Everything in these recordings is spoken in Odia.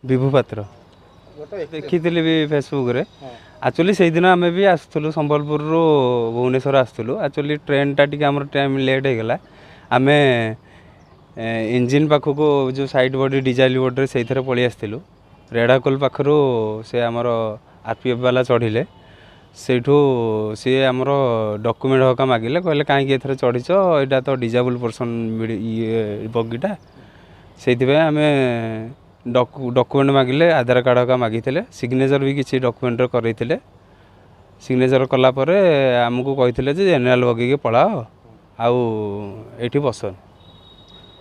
ବିଭୁ ପାତ୍ର। ଦେଖିଥିଲି ବି ଫେସବୁକ୍ରେ। ଆକ୍ଚୁଆଲି ସେଇଦିନ ଆମେ ବି ଆସୁଥିଲୁ, ସମ୍ବଲପୁରରୁ ଭୁବନେଶ୍ୱର ଆସୁଥିଲୁ। ଆକ୍ଚୁଆଲି ଟ୍ରେନ୍ଟା ଟିକେ ଆମର ଟାଇମ୍ ଲେଟ୍ ହେଇଗଲା। ଆମେ ଇଞ୍ଜିନ୍ ପାଖକୁ ଯେଉଁ ସାଇଡ଼୍ ବଡି ଡିଜାଇଲ୍ ବୋର୍ଡ଼ରେ ସେଇଥିରେ ପଳେଇ ଆସିଥିଲୁ। ରେଢ଼ାଖୋଲ ପାଖରୁ ସେ ଆମର ଆର୍ ପି ଏଫ୍ ବାଲା ଚଢ଼ିଲେ। ସେଇଠୁ ସିଏ ଆମର ଡକୁମେଣ୍ଟ ହକା ମାଗିଲେ। କହିଲେ, କାହିଁକି ଏଥିରେ ଚଢ଼ିଛ, ଏଇଟା ତ ଡିଜାବୁଲ୍ ପର୍ସନ୍ ଇଏ ବଗିଟା। ସେଇଥିପାଇଁ ଆମେ ଡକୁମେଣ୍ଟ ମାଗିଲେ, ଆଧାର କାର୍ଡ଼ ହକା ମାଗିଥିଲେ, ସିଗ୍ନେଚର୍ ବି କିଛି ଡକୁମେଣ୍ଟରେ କରେଇଥିଲେ। ସିଗ୍ନେଚର୍ କଲା ପରେ ଆମକୁ କହିଥିଲେ ଯେ ଜେନେରାଲ୍ ବଗିକି ପଳାଅ, ଆଉ ଏଇଠି ବସନି।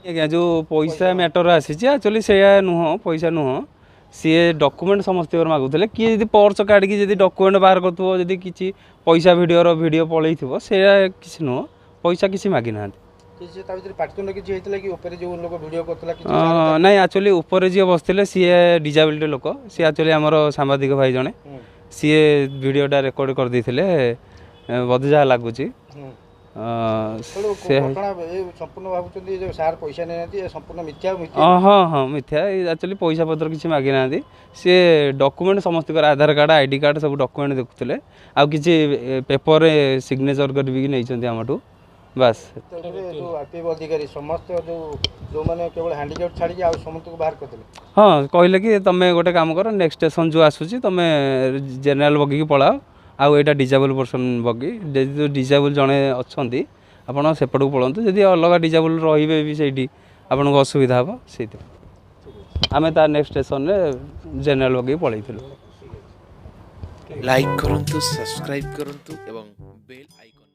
ଆଜ୍ଞା, ଯେଉଁ ପଇସା ମ୍ୟାଟର୍ ଆସିଛି, ଆକ୍ଚୁଆଲି ସେଇଆ ନୁହଁ, ପଇସା ନୁହଁ। ସିଏ ଡକୁମେଣ୍ଟ ସମସ୍ତଙ୍କର ମାଗୁଥିଲେ। କିଏ ଯଦି ପର୍ସ କାଢ଼ିକି ଯଦି ଡକୁମେଣ୍ଟ ବାହାର କରୁଥିବ, ଯଦି କିଛି ପଇସା ଭିଡ଼ିଓର ଭିଡ଼ିଓ ପଳେଇଥିବ, ସେଇଆ କିଛି ନୁହଁ। ପଇସା କିଛି ମାଗିନାହାନ୍ତି। କିଛି ତା ଭିତରେ ପାଟିତୁଣ୍ଡ କିଛି ହେଇଥିଲା କି? ଉପରେ ଯେଉଁ ଲୋକ ଭିଡ଼ିଓ କରୁଥିଲା କିଛି? ନାଇଁ, ଆକ୍ଚୁଆଲି ଉପରେ ଯିଏ ବସିଥିଲେ ସିଏ ଡିଜାବିଲିଟି ଲୋକ। ସିଏ ଆକ୍ଚୁଆଲି ଆମର ସାମ୍ବାଦିକ ଭାଇ ଜଣେ। ସିଏ ଭିଡ଼ିଓଟା ରେକର୍ଡ଼ କରିଦେଇଥିଲେ ବୋଧେ, ଯାହା ଲାଗୁଛି। ସେ ଘଟଣା ଏ ସମ୍ପୂର୍ଣ୍ଣ ଭାବୁଛନ୍ତି ଯେ ସାର୍ ପଇସା ନେଇନାହାନ୍ତି, ଏ ସମ୍ପୂର୍ଣ୍ଣ ମିଥ୍ୟା? ହଁ, ମିଥ୍ୟା। ଆକ୍ଚୁଆଲି ପଇସା ପତ୍ର କିଛି ମାଗିନାହାନ୍ତି। ସିଏ ଡକୁମେଣ୍ଟ ସମସ୍ତଙ୍କର ଆଧାର କାର୍ଡ଼, ଆଇଡି କାର୍ଡ଼, ସବୁ ଡକୁମେଣ୍ଟ ଦେଖୁଥିଲେ। ଆଉ କିଛି ପେପରରେ ସିଗ୍ନେଚର୍ କରିକି ନେଇଛନ୍ତି ଆମଠୁ, ବାସ୍। ଯେଉଁ ଆର୍ ପି ଏଫ୍ ଅଧିକାରୀ ସମସ୍ତ ଯେଉଁ ଯେଉଁମାନେ କେବଳ ହ୍ୟାଣ୍ଡିକ୍ୟାପ୍ଟ ଛାଡ଼ିକି ଆଉ ସମସ୍ତଙ୍କୁ ବାହାର କରିଦେଲେ? ହଁ, କହିଲେ କି ତମେ ଗୋଟେ କାମ କର, ନେକ୍ସଟ ଷ୍ଟେସନ୍ ଯେଉଁ ଆସୁଛି ତମେ ଜେନେରାଲ ବଗିକି ପଳାଅ, ଆଉ ଏଇଟା ଡିଜାବୁଲ୍ ପର୍ସନ୍ ବଗି, ଯଦି ଡିଜାବୁଲ୍ ଜଣେ ଅଛନ୍ତି ଆପଣ ସେପଟକୁ ପଳାନ୍ତୁ। ଯଦି ଅଲଗା ଡିଜାବୁଲ୍ ରହିବେ ବି ସେଇଠି ଆପଣଙ୍କୁ ଅସୁବିଧା ହେବ। ସେଇଥିପାଇଁ ଆମେ ତା ନେକ୍ସଟ ଷ୍ଟେସନରେ ଜେନେରାଲ ବଗିକି ପଳେଇଥିଲୁ। ଲାଇକ୍ କରନ୍ତୁ, ସବସ୍କ୍ରାଇବ୍ କରନ୍ତୁ ଏବଂ ବେଲ୍ ଆଇକନ୍